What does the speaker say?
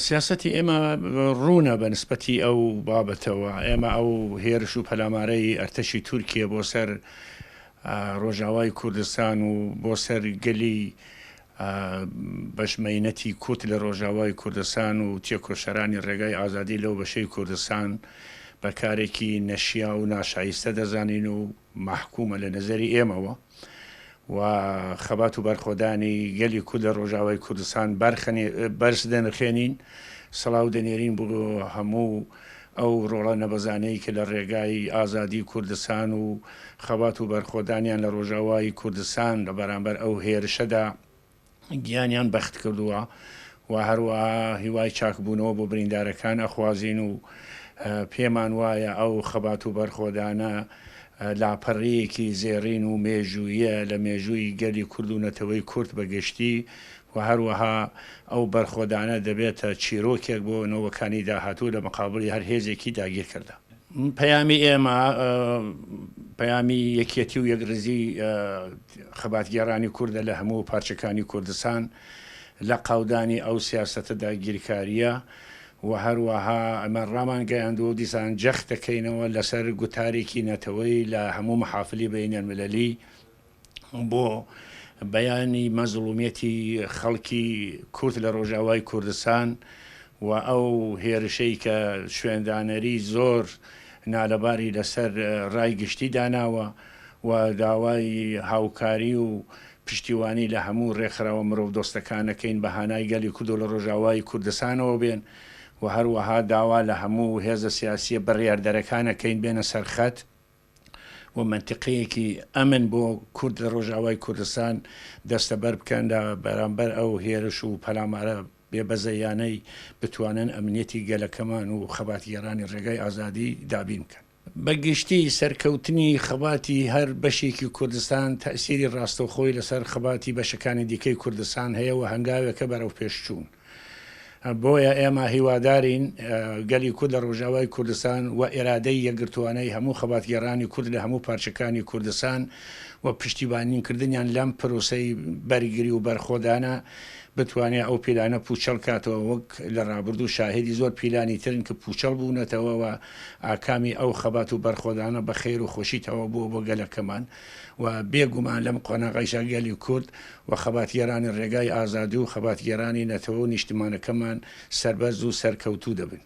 سیاسەتی ئێمە ڕوونە بە نسبەتی ئەو بابەتەوە. ئێمە ئەو هێرش و پەلامارەی ئەرتەشی تورکیە بۆ سەر ڕۆژاوای کوردستان و بۆ سەر گەلی بەش مەینەتی کورد لە ڕۆژاوای کوردستان و تێکۆشەرانی ڕێگای ئازادی لەو بەشەی کوردستان بە کارێکی نەشیاو و ناشایستە دەزانین و مەحکومە لە نەزەری ئێمەوە و خەبات و بەرخۆدانی گەلی کورد لە ڕۆژاوای کوردستان بەرز دەنرخێنین، سڵاو دەنێرین بۆ هەموو ئەو ڕۆڵە نەبەزانەی کە لە ڕێگای ئازادی کوردستان و خەبات و بەرخۆدانیان لە ڕۆژاوای کوردستان لە بەرامبەر ئەو هێرشەدا گیانیان بەخت کردووە و هەروەها هیوای چاکبوونەوە بۆ بریندارەکان ئەخوازین و پێمان وایە ئەو خەبات و بەرخۆدانە لاپەڕەیەکی زێڕین و مێژوویە لە مێژووی گەلی کورد و نەتەوەی کورد بە گشتی و هەروەها ئەو بەرخۆدانە دەبێتە چیرۆکێک بۆ نەوەکانی داهاتوو لە مقابڵی هەر هێزێکی داگیرکەردا. پەیامی ئێمە پەیامی یەکیەتی و یەکڕیزی خەباتگێڕانی کوردە لە هەموو پارچەکانی کوردستان لە قاودانی ئەو سیاسەتە داگیرکارییە و هەروەها ئەمە ڕامانگەیاندووە و دیسان جەخت دەکەینەوە لەسەر گوتارێکی نەتەوەیی لە هەموو مەحافلی بەینەلمیلەلی بۆ بەیانی مەزڵومیەتی خەڵکی کورد لە ڕۆژئاوای کوردستان و ئەو هێرشەی کە شوێندانەری زۆر نالەباری لەسەر ڕای گشتی داناوە و داوای هاوکاری و پشتیوانی لە هەموو ڕێکخراوە مرۆڤدۆستەکان ئەکەین بە هانای گەلی کورد و لە ڕۆژئاوای کوردستانەوە بێن و هەروەها داوا لە هەموو هێزە سیاسیە بڕیاردەرەکان ئەکەین بێنە سەر خەت و مەنتیقەیەکی ئەمن بۆ کورد لە ڕۆژئاوای کوردستان دەستەبەر بکەن لە بەرامبەر ئەو هێرش و پەلامارە بێ بەزەیانەی بتوانن ئەمنیەتی گەلەکەمان و خەباتگێڕانی ڕێگای ئازادی دابین بکەن. بە گشتی سەرکەوتنی خەباتی هەر بەشێکی کوردستان تەئسیری ڕاستەوخۆی لەسەر خەباتی بەشەکانی دیکەی کوردستان هەیە و هەنگاوێکە بەرەوپێشچوون. بۆیە ئێمە هیوادارین گەلی کورد لە ڕۆژاوای کوردستان و ئیرادەی یەکگرتووانەی هەموو خەباتگێڕانی کورد لە هەموو پارچەکانی کوردستان و پشتیوانیکردنیان لەم پرۆسەی بەرگری و بەرخۆدانە بتوانێ ئەو پیلانە پووچەڵ کاتەوە وەک لە ڕابردوو شاهیدی زۆر پیلانی ترن کە پووچەڵ بوونەتەوە و ئاکامی ئەو خەبات و بەرخۆدانە بە خێر و خۆشی تەواو بووە بۆ گەلەکەمان و بێ گومان لەم قۆناغەیشا گەلی کورد و خەباتگێرانی ڕێگای ئازادی و خەباتگێرانی نەتەوە و نیشتمانەکەمان سەربەرز و سەرکەوتوو دەبن.